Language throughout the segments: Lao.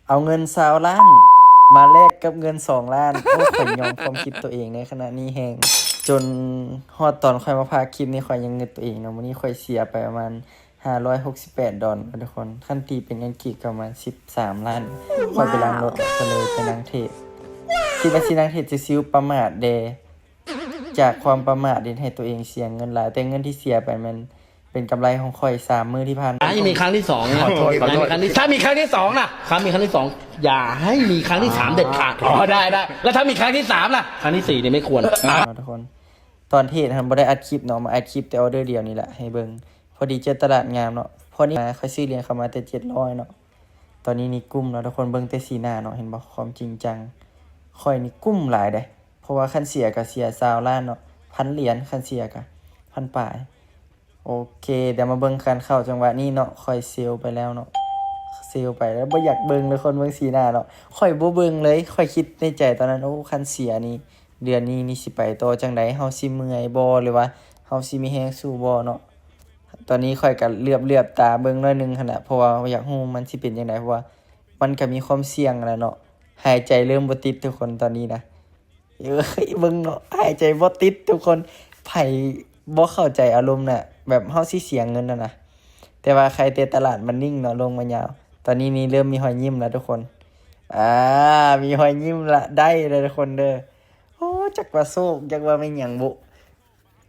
ເອົາເງິນຊາວລ້ານມາແລກກັບເງິນສອງລ້ານ. ໂອ້ ຂ້ອຍຍອມຄວາມຄິດໂຕເອງໃນຂະນະນີ້ແຮງ. ຈົນຮອດຕອນຂ້ອຍມາພາກຄລິບນີ້ ຂ້ອຍຍັງງຶດໂຕເອງເນາະ. ມື້ນີ້ຂ້ອຍເສຍໄປປະມານຫ້າຮ້ອຍຫົກສິບແປດດອນເນາະທຸກຄົນ. ຄັນຕີເປັນເງິນກີບກໍປະມານສິບສາມລ້ານ. ຂ້ອຍໄປລ້າງລົດ ກໍເລີຍໄປນັ່ງເທຣດ. ຄິດວ່າຊິນັ່ງເທຣດຊິວໆ ປະໝາດແດ່. ຈາກຄວາມປະໝາດເຮັດໃຫ້ຕົວເອງເສຍເງິນຫຼາຍ, ແຕ່ເງິນທີ່ເສຍໄປແມ່ນເປັນກຳໄລຂອງຂ້ອຍສາມມື້ທີ່ຜ່ານມາ. ຢ່າໃຫ້ມີຄັ້ງທີສອງນະ. ຂໍໂທດ, ຂໍໂທດ. ຖ້າມີຄັ້ງທີສາມນະ, ຖ້າມີຄັ້ງທີສອງ ຢ່າໃຫ້ມີຄັ້ງທີສາມເດັດຂາດ. ອໍ ໄດ້, ໄດ້. ແລ້ວຖ້າມີຄັ້ງທີສາມລະ? ຄັ້ງທີສີ່ນີ້ໄມ່ຄວນ. ເນາະທຸກຄົນ, ຕອນເທຣດຫັ້ນບໍ່ໄດ້ອັດຄລິບເນາະ, ມາອັດຄລິບແຕ່ອໍເດີດຽວນີ້ແຫຼະໃຫ້ເບິ່ງ. ພໍດີເຈີຕະຫຼາດງາມເນາະ, ພໍນີ້ຂ້ອຍຊື້ຫຼຽນເຂົ້າມາແຕ່ເຈັດຮ້ອຍເນາະ. ຕອນນີ້ນີ້ກຸ້ມເນາະທຸກຄົນ, ເບິ່ງແຕ່ສີໜ້າເນາະ, ເຫັນບໍ່ ຄວາມຈິງຈັງ. ຂ້ອຍນີ້ກຸ້ມຫຼາຍເດ້, ເພາະວ່າຄັນເສຍກໍເສຍຊາວລ້ານເນາະ, ພັນຫຼຽນ, ຄັນເສຍກໍພັນປາຍ. ໂອເຄ, ດຽວມາເບິ່ງກັນເຂົ້າຈັງຫວະນີ້ເນາະ, ຂ້ອຍເຊວໄປແລ້ວເນາະ, ເຊວໄປແລ້ວບໍ່ຢາກເບິ່ງເລີຍ, ຄົນເບິ່ງສີໜ້າເນາະ, ຂ້ອຍບໍ່ເບິ່ງເລີຍ. ຂ້ອຍຄິດໃນໃຈຕອນນັ້ນ, ໂອ້ ຄັນເສຍນີ້ ເດືອນນີ້ນີ້ຊິໄປຕໍ່ຈັ່ງໃດ? ເຮົາຊິເມື່ອຍບໍ່ ຫຼືວ່າເຮົາຊິມີແຮງສູ້ບໍ່ເນາະ? ຕອນນີ້ຂ້ອຍກໍເຫຼືອບໆຕາເບິ່ງໜ້ອຍໜຶ່ງຫັ້ນແຫຼະ, ເພາະວ່າຢາກຮູ້ມັນຊິເປັນຈັ່ງໃດ, ເພາະວ່າມັນກໍມີຄວາມສ່ຽງຫັ້ນແຫຼະເນາະ. ຫາຍໃຈເລີ່ມບໍ່ຕິດທຸກຄົນຕອນນີ້ນະ. ເອີຍ ເບິ່ງເນາະ, ຫາຍໃຈບໍ່ຕິດທຸກຄົນ. ໃຜບໍ່ເຂົ້າໃຈອາລົມນະ, ແບບເຮົາຊິເສຍເງິນຫັ້ນນະ. ແຕ່ວ່າໄຄແຕ່ຕະຫຼາດມັນນິ່ງເນາະ, ລົງມາຍາວ. ຕອນນີ້ນີ້ເລີ່ມມີຮອຍຍິ້ມແລ້ວທຸກຄົນ. ອາ ມີຮອຍຍິ້ມລະ, ໄດ້ເດີທຸກຄົນເດີ. ໂອ້ ຈັກວ່າໂຊກ ຈັກວ່າແມ່ນຫຍັງບຸ.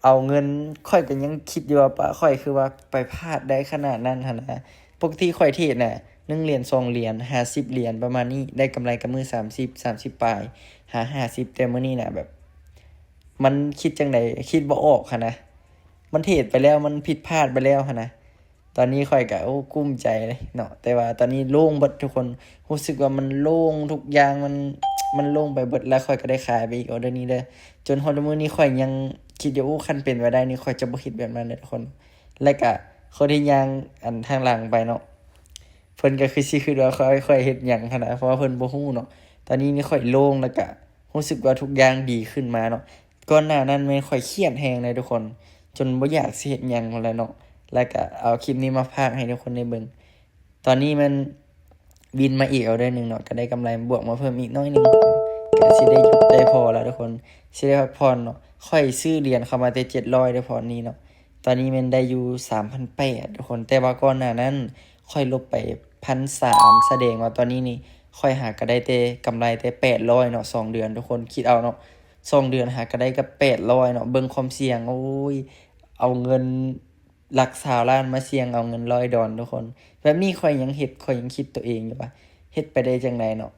ເອົາເງິນ, ຂ້ອຍກໍຍັງຄິດຢູ່ວ່າ ປະ ຂ້ອຍຄືວ່າໄປພາດໄດ້ຂະໜາດນັ້ນຫັ້ນນະ. ປົກກະຕິຂ້ອຍເທຣດນະ ໜຶ່ງຫຼຽນ ສອງຫຼຽນ ຫ້າສິບຫຼຽນປະມານນີ້, ໄດ້ກຳໄລກັບມື້ສາມສິບ ສາມສິບປາຍ ຫາ ຫ້າສິບ. ແຕ່ມື້ນີ້ນະ ແບບ ມັນຄິດຈັ່ງໃດ ຄິດບໍ່ອອກຫັ້ນນະ. ມັນເທຣດໄປແລ້ວ, ມັນຜິດພາດໄປແລ້ວຫັ້ນນະ. ຕອນນີ້ຂ້ອຍກະ ໂອ້ ກຸ້ມໃຈເນາະ, ແຕ່ວ່າຕອນນີ້ໂລ່ງເບິດທຸກຄົນ. ຮູ້ສຶກວ່າມັນໂລ່ງທຸກຢ່າງ, ມັນ ມັນໂລ່ງໄປເບິດ. ແລ້ວຂ້ອຍກໍໄດ້ຂາຍໄປອີກອໍເດີນີ້ເດີ. ຈົນຮອດມື້ນີ້ຂ້ອຍຍັງຄິດຢູ່, ໂອ້ ຄັນເປັນໄປໄດ້ນີ້ ຂ້ອຍຈະບໍ່ເຮັດແບບນັ້ນເດີທຸກຄົນ. ແລ້ວກະຄົນທີ່ຍ່າງ ອັນ ທາງຫຼັງໄປເນາະ, ເພິ່ນກໍຄືຊິຄິດວ່າຂ້ອຍ ຂ້ອຍເຮັດຫຍັງຫັ້ນນະ, ເພາະວ່າເພິ່ນບໍ່ຮູ້ເນາະ. ຕອນນີ້ນີ້ຂ້ອຍໂລ່ງ ແລ້ວກະ ຮູ້ສຶກວ່າທຸກຢ່າງດີຂຶ້ນມາເນາະ. ກ່ອນໜ້ານັ້ນແມ່ນຂ້ອຍຄຽດແຮງເລີຍທຸກຄົນ, ຈົນບໍ່ຢາກຊິເຮັດຫຍັງຫັ້ນແຫຼະເນາະ. ແລ້ວກະເອົາຄລິບນີ້ມາພາກໃຫ້ທຸກຄົນໄດ້ເບິ່ງ. ຕອນນີ້ແມ່ນວິນມາອີກອໍເດີໜຶ່ງເນາະ, ກໍໄດ້ກຳໄລບວກມາເພີ່ມອີກໜ້ອຍໜຶ່ງ, ກໍຊິໄດ້ຢຸດໄດ້ພໍແລ້ວທຸກຄົນ, ຊິໄດ້ພັກຜ່ອນເນາະ. ຂ້ອຍຊື້ຫຼຽນເຂົ້າມາແຕ່ເຈັດຮ້ອຍເດ້ພອນນີ້ເນາະ, ຕອນນີ້ແມ່ນໄດ້ຢູ່ສາມພັນແປດທຸກຄົນ. ແຕ່ວ່າກ່ອນໜ້ານັ້ນຂ້ອຍລົບໄປພັນສາມ, ສະແດງວ່າຕອນນີ້ນີ້ຂ້ອຍຫາກໍໄດ້ແຕ່ກຳໄລແຕ່ແປດຮ້ອຍເນາະ, ສອງເດືອນທຸກຄົນ ຄິດເອົາເນາະ, ສອງເດືອນຫາກໍໄດ້ກັບແປດຮ້ອຍເນາະ. ເບິ່ງຄວາມສ່ຽງ, ໂອ້ຍ ເອົາເງິນຫຼັກຊາວລ້ານມາສ່ຽງເອົາເງິນຮ້ອຍດອນທຸກຄົນ. ແບບນີ້ຂ້ອຍຍັງເຮັດ, ຂ້ອຍຍັງຄິດໂຕເອງຢູ່ວ່າເຮັດໄປໄດ້ຈັ່ງໃດເນາະ.